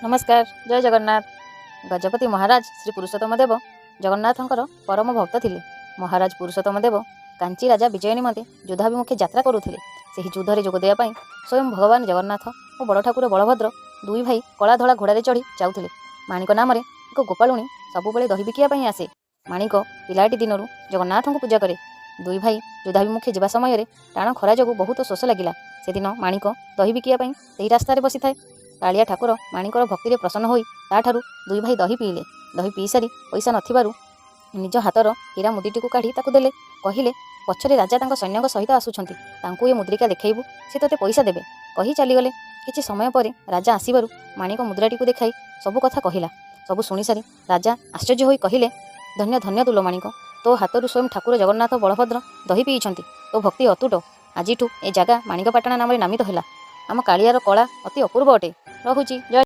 ନମସ୍କାର, ଜୟ ଜଗନ୍ନାଥ। ଗଜପତି ମହାରାଜ ଶ୍ରୀ ପୁରୁଷୋତ୍ତମ ଦେବ ଜଗନ୍ନାଥଙ୍କର ପରମ ଭକ୍ତ ଥିଲେ। ମହାରାଜ ପୁରୁଷୋତ୍ତମ ଦେବ କାଞ୍ଚି ରାଜା ବିଜୟ ନିମନ୍ତେ ଯୁଦ୍ଧାଭିମୁଖେ ଯାତ୍ରା କରୁଥିଲେ। ସେହି ଯୁଦ୍ଧରେ ଯୋଗ ଦେବା ପାଇଁ ସ୍ୱୟଂ ଭଗବାନ ଜଗନ୍ନାଥ ଓ ବଡ଼ ଠାକୁର ବଳଭଦ୍ର ଦୁଇ ଭାଇ କଳା ଧଳା ଘୋଡ଼ାରେ ଚଢ଼ି ଯାଉଥିଲେ। ମାଣିକ ନାମରେ ଏକ ଗୋପାଳୁଣୀ ସବୁବେଳେ ଦହି ବିକିବା ପାଇଁ ଆସେ। ମାଣିକ ପିଲାଟି ଦିନରୁ ଜଗନ୍ନାଥଙ୍କୁ ପୂଜା କରେ। ଦୁଇ ଭାଇ ଯୁଦ୍ଧାଭିମୁଖେ ଯିବା ସମୟରେ ଟାଣ ଖରା ଯୋଗୁଁ ବହୁତ ଶୋଷ ଲାଗିଲା। ସେଦିନ ମାଣିକ ଦହି ବିକିବା ପାଇଁ ସେହି ରାସ୍ତାରେ ବସିଥାଏ। କାଳିଆ ଠାକୁର ମାଣିକର ଭକ୍ତିରେ ପ୍ରସନ୍ନ ହୋଇ ତାଠାରୁ ଦୁଇ ଭାଇ ଦହି ପିଇଲେ। ଦହି ପିଇସାରି ପଇସା ନଥିବାରୁ ନିଜ ହାତର ହୀରା ମୁଦିଟିକୁ କାଢ଼ି ତାକୁ ଦେଲେ। କହିଲେ, ପଛରେ ରାଜା ତାଙ୍କ ସୈନ୍ୟଙ୍କ ସହିତ ଆସୁଛନ୍ତି, ତାଙ୍କୁ ଏ ମୁଦ୍ରିକା ଦେଖାଇବୁ, ସେ ତୋତେ ପଇସା ଦେବେ। କହି ଚାଲିଗଲେ। କିଛି ସମୟ ପରେ ରାଜା ଆସିବାରୁ ମାଣିକ ମୁଦ୍ରାଟିକୁ ଦେଖାଇ ସବୁ କଥା କହିଲା। ସବୁ ଶୁଣିସାରି ରାଜା ଆଶ୍ଚର୍ଯ୍ୟ ହୋଇ କହିଲେ, ଧନ୍ୟ ଧନ୍ୟ ତୁ ଲୋ ମାଣିକ, ତୋ ହାତରୁ ସ୍ୱୟଂ ଠାକୁର ଜଗନ୍ନାଥ ବଳଭଦ୍ର ଦହି ପିଇଛନ୍ତି। ତୋ ଭକ୍ତି ଅତୁଟ। ଆଜିଠୁ ଏ ଜାଗା ମାଣିକପାଟଣା ନାମରେ ନାମିତ ହେଲା। ଆମ କାଳିଆର କଳା ଅତି ଅପୂର୍ବ ଅଟେ। ରହୁଛି, ଜୟ।